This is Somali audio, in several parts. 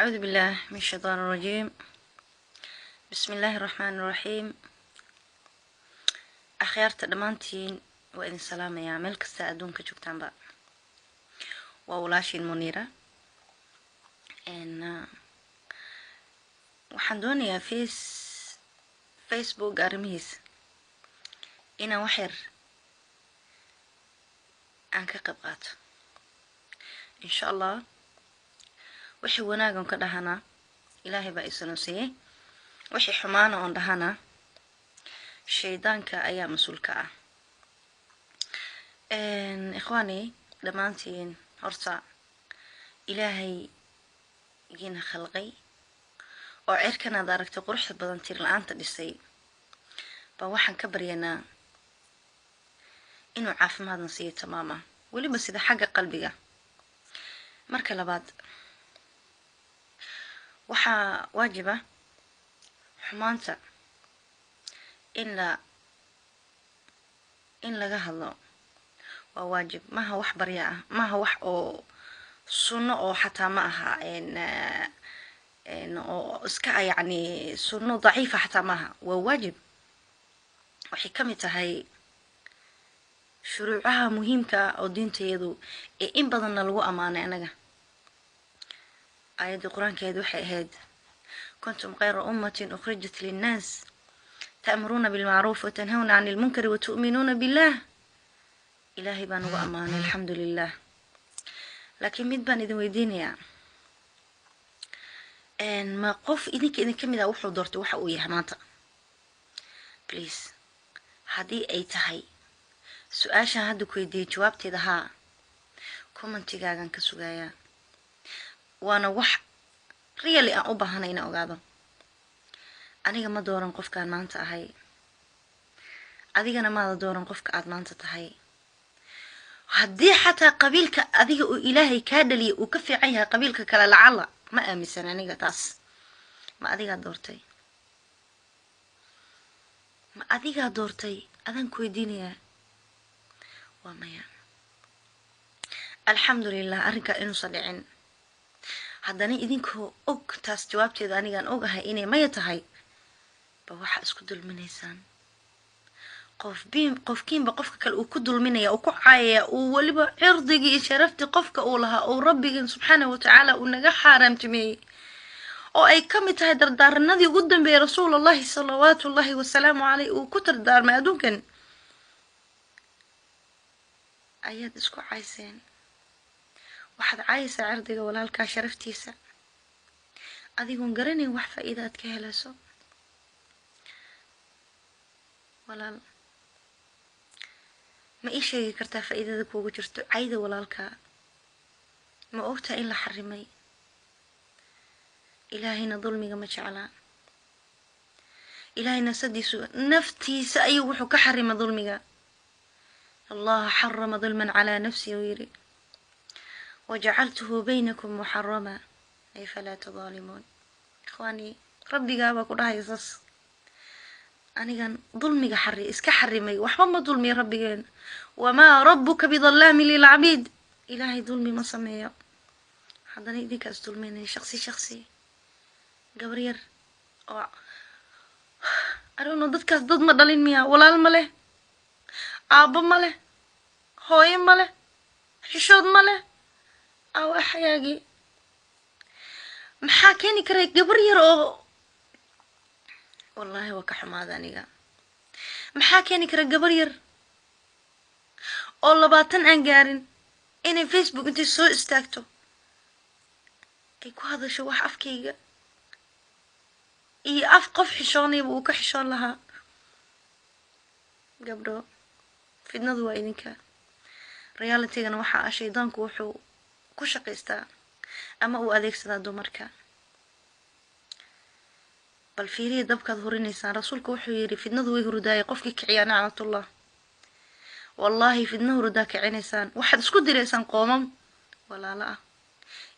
أعوذ بالله من الشيطان الرجيم، بسم الله الرحمن الرحيم. Akhyaarta dhammaantiin waa idin salaamayaa meel kasta adduunka joogtaanba. Waa walaashiin Muniira. Waxaan doonayaa Facebook arrimihiisa inaan wax yar aan ka qayb qaato, insha Allah. Wixii wanaagan ka dhahanaa Ilaahay baa isanuusiyey, wixii xumaana oon dhahanaa shaydaanka ayaa mas-uulka ah. Ikhwaani, dhammaantiin horta Ilaahay giina khalqay oo cirkan aad aragtay quruxda badan tir la-aanta dhisay baa waxaan ka baryanaa inuu caafimaadna siiyo tamaama, weliba sida xagga qalbiga. Marka labaad, waxaa waajiba xumaanta in laga hadlo, waa waajib. Maha wax barya ah, maha wax oo sunno oo xataa ma aha oo iska ah, yacni sunno daciifa xataa maaha, waa waajib. Waxay ka mid tahay shuruucaha muhiimka ah oo diintayadu ee in badanna lagu ammaanay anaga. Aayaddii qur-aankeedu waxay ahayd: "كنتم خير أمة أخرجت للناس تأمرون بالمعروف وتنهون عن المنكر وتؤمنون بالله." Ilaahay baan ugu ammaanay, alxamdu lilah. Laakiin mid baan idin weydiinayaa: ma qof idinka idinka mid ah wuxuu doortay waxa uu yahay maanta? Please, haddii ay tahay su-aashaan hadda ku weydiiyey jawaabteeda haa, commentigaagan ka sugayaa. Waana wax really aan u baahanay inaan ogaado. Aniga ma dooran qofkaan maanta ahay, adigana maada dooran qofka aad maanta tahay. Haddii xataa qabiilka adiga uu Ilaahay kaa dhaliyay uu ka fiican yahay qabiilka kale, lacala ma aaminsan aniga taas. Ma adigaa doortay? Ma adigaa doortay? Adaan ku weydiinayaa, waa maya. Alxamdulilah arrinkaa inuusan dhicin. Haddana idinkoo og taas jawaabteeda, anigaan og ahay inay maya tahay, ba waxaa isku dulminaysaan qofbiin, qofkiinba qofka kale uu ku dulminaya, uu ku caayaya, uu weliba cirdigii iyo sharaftii qofka uu lahaa uu Rabbigeen subxaanahu watacaala uu naga xaaraamtimeeyey, oo ay ka mid tahay dardaaranadii ugu dambeeyey Rasuul Allahi salawaatu ullahi wasalaamu caleyh uu ku dardaarmay adduunkan, ayaad isku cayseen. Waxaad caayaysaa cirdiga walaalkaa, sharaftiisa, adigoon garanayn wax faa-iida aad ka helayso. Walaal, ma ii sheegi kartaa faa-iidada kuugu jirto cayda walaalkaa? Ma ogtaha in la xarimay? Ilaahayna dulmiga ma jeclaa. Ilaahay nafsadiisu, naftiisa ayuu wuxuu ka xarimay dulmiga. "الله حرم ظلما على نفسه" uu yiri, "وجعلته بينكم محرما أي فلا تظالمون." Ikhwaani, rabbigaabaa ku dhahaya saas: anigan dulmiga xari iska xarimay, waxba ma dulmiya rabbigeen. "وما ربك بظلام للعبيد." Ilaahay dulmi ma sameeyo. Haddana idinkaas dulminaya shaqsi shaqsi. Gabar yar oo arono, dadkaas dad ma dhalin miya? Walaal ma leh, aabbo ma leh, hooyo ma leh, xishood ma leh. Aawa xayaagii? Maxaa keeni karay gabar yar oo, wallaahi waa ka xumaada aniga, maxaa keeni kara gabar yar oo 20 aan gaarin inay Facebook intay soo istaagto ay ku hadasho wax afkayga iyo af qof xishoonayba uu ka xishoon lahaa? Gabdho, fidnadu waa idinka. Realitygana waxaa ah shaydaanku wuxuu ku shaqaystaa ama uu adeegsadaa dumarka. Bal fiiriya dabkaad hurinaysaan. Rasuulku wuxuu yidhi: "Fidnadu way hurdaayay, qofkii kiciyaa naclatullah." Wallaahi, fidna hurdaa kicinaysaan. Waxaad isku diraysaan qoomam walaalo ah,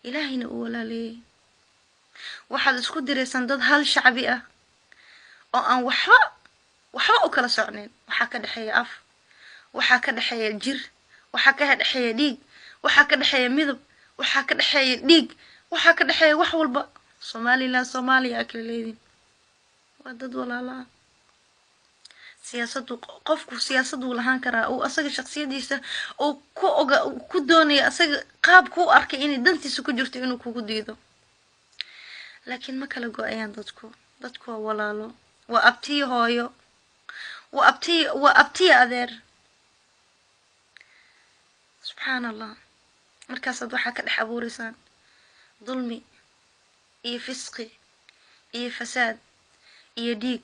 Ilaahayna uu walaaleeyey. Waxaad isku diraysaan dad hal shacbi ah oo aan waxba waxba u kala socnayn. Waxaa ka dhexeeya af, waxaa ka dhexeeya jir, waxaa ka dhexeeya dhiig, waxaa ka dhexeeya midab, waxaa ka dhexeeya dhiig. Waxaa ka dhexeeya wax walba. Somaliland, Soomaaliya aa kala leediin, waa dad walaala ah. Siyaasaddu, qofku siyaasaduu lahaan karaa uu asaga shaksiyadiisa uu ku oga ku doonaya, asaga qaabku u arkay inay dantiisa ku jirto inuu kugu diido, laakiin ma kala go-ayaan dadku. Dadku waa walaalo, waa abtiyo hooyo, waa abtiy, waa abtiya adeer. Subxaan Allah, markaasaad waxaa ka dhex abuureysaan dulmi iyo fisqi iyo fasaad iyo dhiig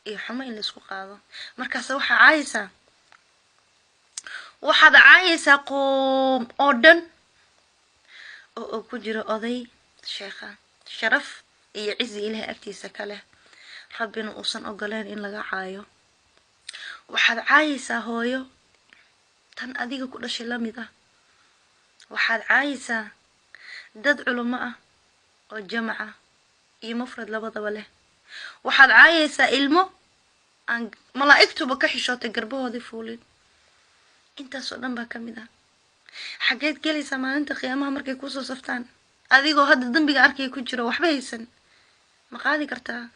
iyo xumo in laisku qaado. Markaasa waxaa caayaysaa, waxaad caayaysaa qoom oo dhan oo ku jiro oday sheekha sharaf iyo cizi Ilahay agtiisa ka leh, Rabbina uusan ogoleyn in laga caayo. Waxaad caayaysaa hooyo tan adiga ku dhashay la mid ah. Waxaad caayaysaa dad culimo ah oo jamaca iyo mufrad labadaba leh. Waxaad caayaysaa ilmo aan malaa'igtuba ka xishootay garbahoodii fuulin. Intaasoo dhan baa ka mid ah. Xaggeed gelaysaa maalinta qiyaamaha markay kuusoo saftaan, adigoo hadda dembiga arkaya ku jiro, waxba haysan? Ma qaadi kartaa?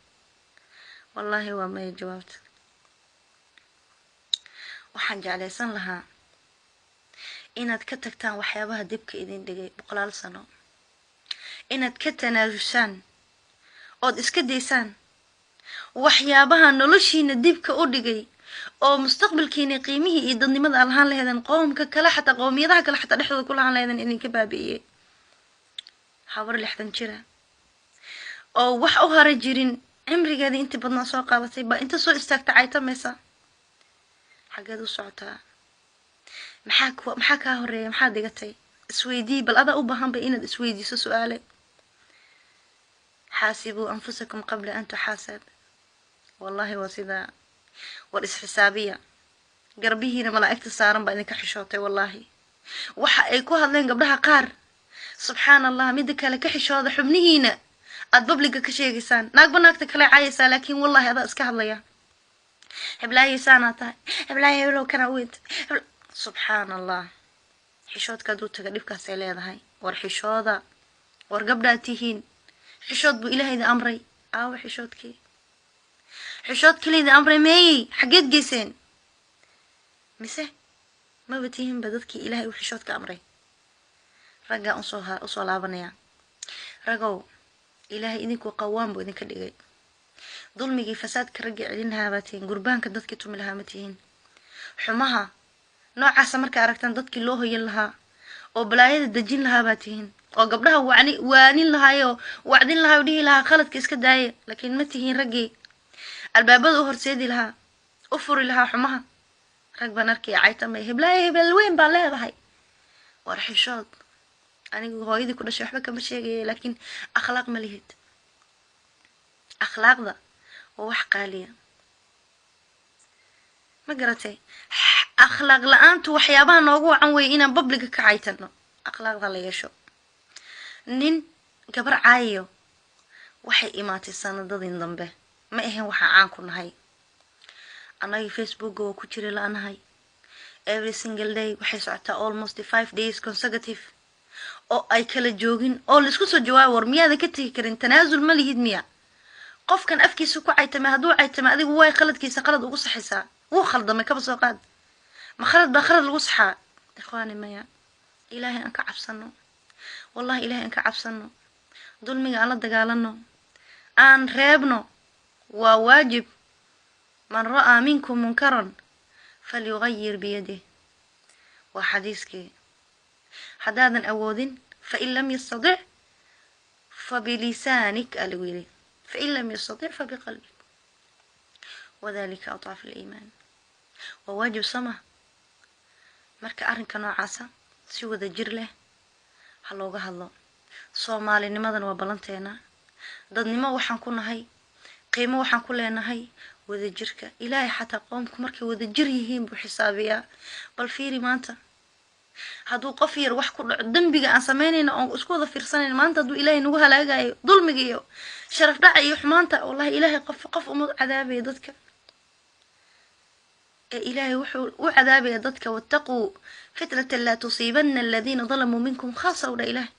Wallaahi waa maya jawaabta. Waxaan jeclaysan lahaa inaad ka tagtaan waxyaabaha dibka idin dhigay boqolaal sano, inaad ka tanaasusaan ood iska daysaan waxyaabaha noloshiina dibka u dhigay oo mustaqbalkiina qiimihii iyo dadnimada aad lahaan laheedeen, qoomka kale xataa, qowmiyadaha kale xataa dhexdooda ku lahaan laheedeen idinka baabi'iyey. Habar 60 jira oo wax u hara jirin, cimrigeedii intii badnaa soo qaadatay, baa inta soo istaagta caytamaysa. Xaggeed u socotaa? Maxaa kaa horeeya? Maxaad dhigatay? Isweydii bal. Adaa u baahan bay inaad isweydiiso su-aale. Xaasibuu anfusakum qabla an tuxaasab. Wallahi waa sidaa. War isxisaabiya. Garbihiina malaa'igta saaran baa idinka xishootay. Wallaahi waxa ay ku hadleen gabdhaha qaar, subxaan Allah. Midda kale, ka xishooda xubnihiina aada public-ga ka sheegaysaan. Naagba naagta kale caayaysaa, laakiin wallahi adaa iska hadlaya. Heblaayesaanaa tahay, heblaaye hebelow kana weynta. Subxaan Allah, xishoodka hadduu taga dhibkaasay leedahay. War xishooda, war gabdhaad tihiin. Xishood buu Ilaahayda amray. Aawa xishoodkii? Xishood kaleyda amray meeyey? Xaggeed geyseen? Mise maba tihiinba dadkii Ilaahay uu xishoodka amray? Raggaa usoo laabanaya. Ragow, Ilaahay idinkuu qawaan buu idinka dhigay. Dulmigii fasaadka raggii celin lahaa baa tihiin. Gurbaanka dadkii tumi lahaa ma tihiin. Xumaha noocaasa markay aragtaan, dadkii loo hoyan lahaa oo balaayada dejin lahaa baa tihiin, oo gabdhaha wacni waanin lahaayoo wacdin lahaa oo dhihi lahaa khaladka iska daaya. Laakiin ma tihiin raggii albaabada u horseedi lahaa, u furi lahaa xumaha. Rag baan arkaya caytamay, heblaayo hebel weyn baa leedahay. War xishood. Anigu hooyadii ku dhashay waxba kama sheegaya, laakiin akhlaaq ma lihid. Akhlaaqda waa wax qaaliya, ma garatay? Akhlaaq la-aantu waxyaabaha noogu wacan weeye inaan public-ga ka caytano. Akhlaaqda la yeesho. Nin gabar caayayo waxay imaatay sanadadii dambe, ma ahayn waxaa caan ku nahay annagii. Facebookga waa ku jiri la-nahay every single day. Waxay socotaa almost 5 days consecutive oo ay kala joogin oo laisku soo jawaabo. War miyaadan ka tegi karin? Tanaasul ma lihid miya? Qofkan afkiisa ku caytamay, hadduu caytamay, adigu way khaladkiisa khalad ugu saxaysaa. Wuu khaldamay, kaba soo qaad. Ma khalad baa khalad lagu saxaa? Ikhwaani, maya. Ilaahay aan ka cabsano. Wallahi Ilahay aan ka cabsano. Dulmiga aan la dagaalano, aan reebno, waa waajib. Man ra'aa minkum munkaran falyugayir biyadih, waa xadiiskii. Haddaadan awoodin, fain lam yastatic fabilisaanik aa lagu yiri, fain lam yastatic fabiqalbik, wadalika adcafu aliimaan. Waa waajib sama. Marka arrinka noocaasa si wada jir leh ha looga hadlo. Soomaalinimadan waa ballanteena. Dadnimo waxaan ku nahay, qiimo waxaan ku leenahay wadajirka. Ilaahay xataa qoomku markay wadajir yihiin buu xisaabiyaa. Bal fiiri maanta, hadduu qof yar wax ku dhaco, dembiga aan samaynayno oon isku wada fiirsanayno maanta, hadduu Ilaahay nagu halaagayo dulmiga iyo sharaf dhaca iyo xumaanta, wallahi Ilaahay qof qof uma cadaabaya dadka ee Ilaahay wuxuu u cadaabaya dadka. Wattaquu fitnatan laa tusiibana aladiina dalamuu minkum khaasa, udha Ilaahay.